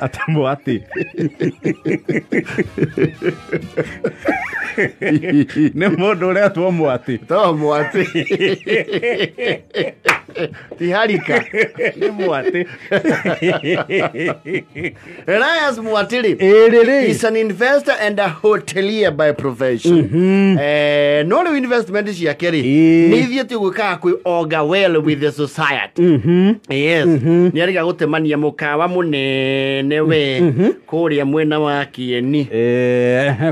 Ata mwatĩ nĩ mũndũ ũretwo mwatĩ. To mwatĩ ti harika. Nĩ mwatĩ. Elias Mwatĩ rĩ Ĩrĩ rĩ is an investor and a hotelier by profession. No rĩu investment ciake rĩ nĩ ithiĩte gwĩkaga kwĩ oga well with the society. Yes, nĩ arĩga gũtemania mũkawa mũnene we kũrĩa mwena wa Kieni.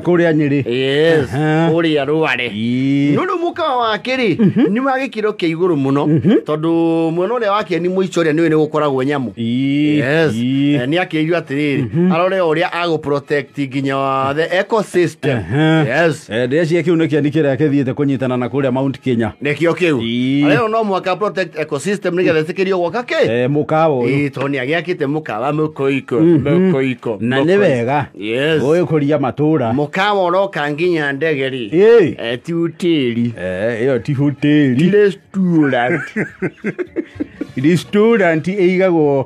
Kũrĩa Nyĩrĩ. Yes, kũrĩa Rware. No rĩu mũkawa wake rĩ nĩ wa gĩkĩro kĩa igũrũ mũno, tondũ mwena ũrĩa wa Kieni mũico ũrĩa nĩũĩ nĩ gũkoragwo nyamũ. Yes. Nĩ akĩirio atĩrĩrĩ, arore ũrĩa agũ protect nginya the ecosystem. Yes. Ndĩreciria kĩu nĩ kĩeni kĩrĩa kĩthiĩte kũnyitana na kũrĩa Mount Kenya. Nĩkĩo kĩu. Arero no mũhaka protect ecosystem nĩgetha ĩtĩkĩrio gwaka kĩ. Mũkawa ũyũ. Ĩĩ, tondũ nĩ agĩakĩte mũkawa mũkoiko mũkoiko. Na nĩ wega. Yes. Gũgĩkũria matũra. Mũkawa ũroka nginya ndege rĩ. Ti hoteli. Ĩyo ti hoteli. Ti restaurant. Restaurant ĩigagwo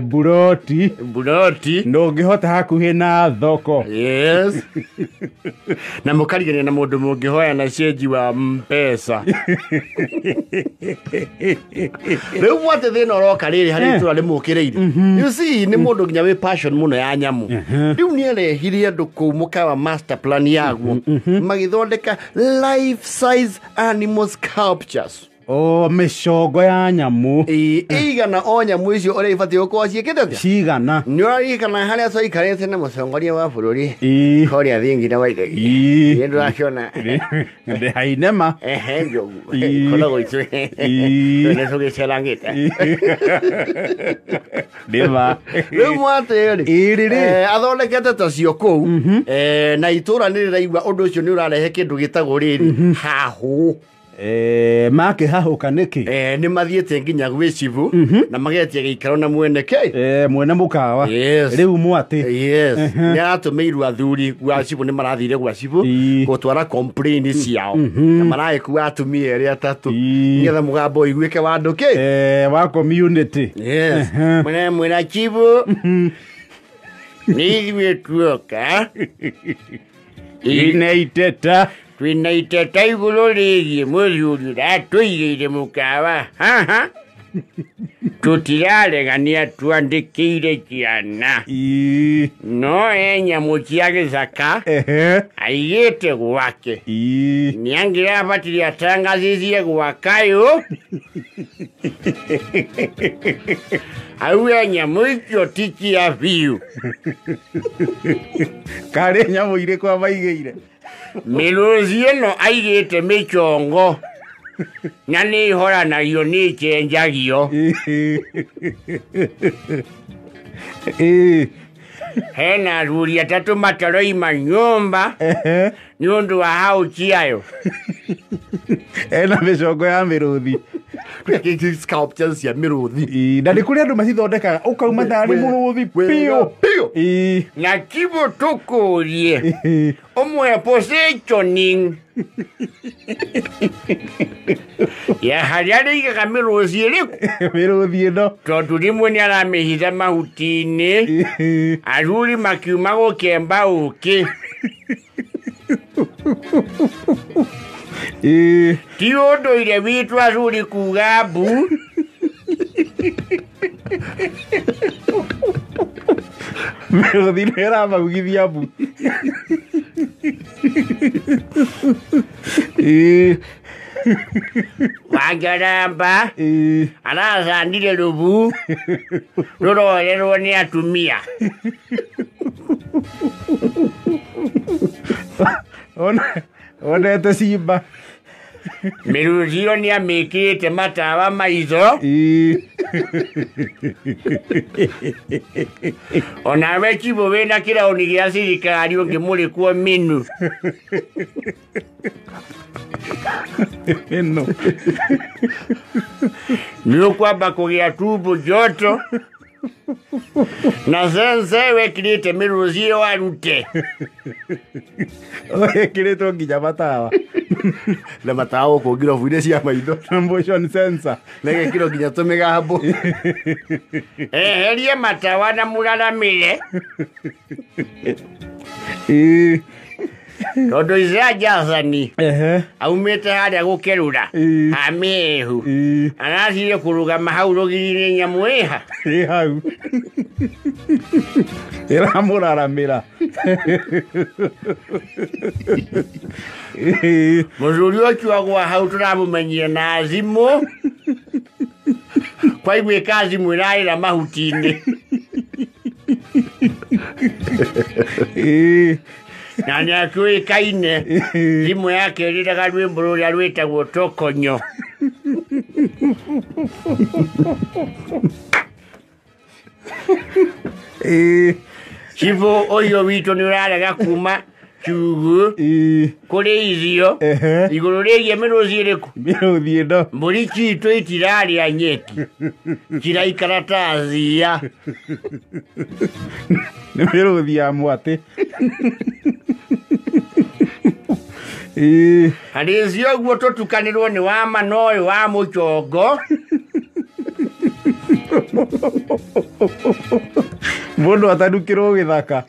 buroti. Buroti. Ndũngĩhota hakuhĩ na thoko. Yes. Na mũkarigania na mũndũ mũngĩhoya na cenji wa mpesa. Rĩu mwatĩ thĩna ũroka rĩrĩ harĩ itũra rĩmũkĩrĩire. You see, nĩ mũndũ nginya wĩ passion mũno ya nyamũ. Rĩu nĩ arehire andũ kũu mũkawa master plan yaguo. Magĩthondeka life size animal sculptures. O mĩcongo ya nyamũ. Ĩigana o nyamũ icio ũrĩa ibatiĩ gũkorwo ciĩkĩte atĩa? Cigana. Nĩ ũraririkana harĩa twaikarĩte na mũtongoria wa bũrũri kũrĩa thingira wa Iregi? Nĩ ndũrakĩona. Ndĩ hainema. Ehe, njogu. Koragwo ithuĩ. Nĩ tũgĩcerangĩte. Nĩ ma. Rĩu mwatĩ rĩ. Ĩrĩ rĩ. Athondekete ta cio kũu. Na itũra nĩ rĩraigua ũndũ ũcio nĩ ũrarehe kĩndũ gĩtagwo rĩrĩ hahũ. Makĩhahũka nĩkĩ? Nĩ mathiĩte nginya gwĩ cibũ na magetia gĩikaro na mwene kĩ. Mwene mũkawa. Yes. Rĩu mwatĩ. Yes. Nĩ aratũmĩirwo athuri gwa cibũ, nĩ marathire gwa cibũ gũtwara complain ciao. Na maragĩkua atumia erĩ atatũ nĩgetha mũgambo ũiguĩke wa andũ kĩ? Wa community. Yes. Mwena mwena cibũ. Nĩ ithuĩ tuoka. Ine iteta. Twĩna iteta igũrũ rĩgiĩ mũthuri ũratũigĩire mũkawa haha. Tũtirarega nĩ atwandĩkĩire ciana. No e nyamũ cia gĩthaka aigĩte gwake. Nĩ angĩrabatire atangathithie gwakayũ. Auge nyamũ icio ti cia biũ. Karĩ nyamũ irĩkũ amaigĩire? Mĩrũthi ĩno aigĩte mĩcongo na nĩ ĩhoranagio nĩ ĩcenjagio. Hena athuri atatũ mataroima nyũmba nĩ ũndũ wa hau ciayo. Ena mĩcongo ya mĩrũthi. Sculptures cia mĩrũthi. Na nĩ kũrĩ andũ macithondekaga ũkauma tarĩ mũrũthi biũ. Biũ. Na kibũ tũkũrie ũmwe positioning ya harĩa rĩigaga mĩrũthi ĩrĩkũ? Mĩrũthi ĩno. Tondũ rĩmwe nĩ aramĩhitha mahuti-inĩ, athuri makiuma gũkemba ũkĩ. Ti ũndũire witũ athuri kuga mbu. Mĩrũthi nĩ ĩramaugithia mbu. Wanjaramba aracandire rũbu rũrorerwo nĩ atumia. Onete simba. Mĩrũthi ĩyo nĩ amĩkĩrĩte matawa maitho. Onawe chibũ wĩna kĩraũni gĩa thirikari ũngĩmũrĩkwo mĩnu. Ĩno. Nĩ ũkwamba kũgĩa tumbo joto. Na sense wekirite mĩrũthi ĩyo arute. Wekĩrĩtwo nginya matawa. Na matawa gũkũ ngirobu-inĩ cia maitho. Na motion sensor. Na ĩgekĩrwo nginya tũmĩgambo. Eherie matawa na mũraramĩre. Tondũ Isaiah Jathani aumĩte harĩa gũkerũra ha mĩhehu arathire kũrũgama hau rũgiri-inĩ nyamũ ĩha ĩ hau ĩramũraramĩra. Mũthuri ũcio agwa hau tũramũmenyire na thimũ kwaiguĩka thimũ ĩrarĩra mahuti-inĩ. Na nĩ akĩũĩkaine thimũ yake ĩrĩraga rwĩmbo rũrĩa rwĩtagwo tokonyo. Cibũ ũyũ witũ nĩ ũrarega kuma kiugũ kũrĩ irio igũrũ rĩgiĩ mĩrũthi ĩrĩkũ? Mĩrũthi ĩno. Mbũri citũ itirarĩa nyeki ciraikara ta thia. Nĩ mĩrũthi ya mwatĩ. Harĩ cio ũguo tũtukanĩrwo nĩ wa ma na ũyũ wa mũchongo. Mũndũ atanukĩrwo gĩthaka.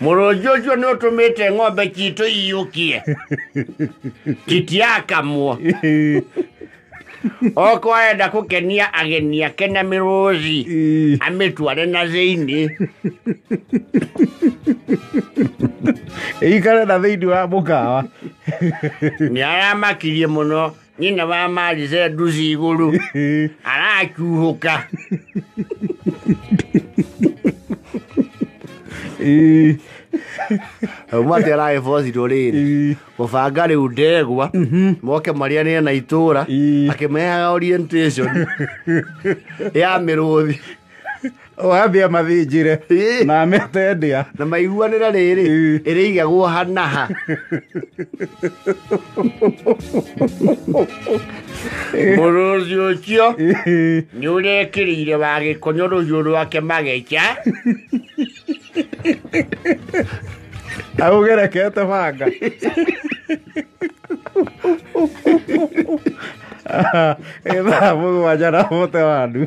Mũrũthi ũcio nĩ ũtũmĩte ng'ombe citũ iyũkie citiakamwo. Okorwo arenda kũkenia ageni ake na mĩrũthi amĩtware na thĩinĩ. Ĩikare na thĩinĩ wa mũkawa. Nĩ aramakirie mũno nyina wa Marice nduci igũrũ aracuhũka. Mwatĩ aragĩbocirwo rĩrĩ gũbanga rĩu ndegwa moke marĩanĩre na itũra akĩmehaga orientation ya mĩrũthi. Wambia mathĩnjĩre na amete ndĩa na maiguanĩre rĩrĩ ĩrĩigagwo hanaha. Mũrũthi ũcio nĩ ũrekĩrĩire wa gĩkonyo rũhiũ rwake mageca. Aũgerekete banga. Thaa 7:41.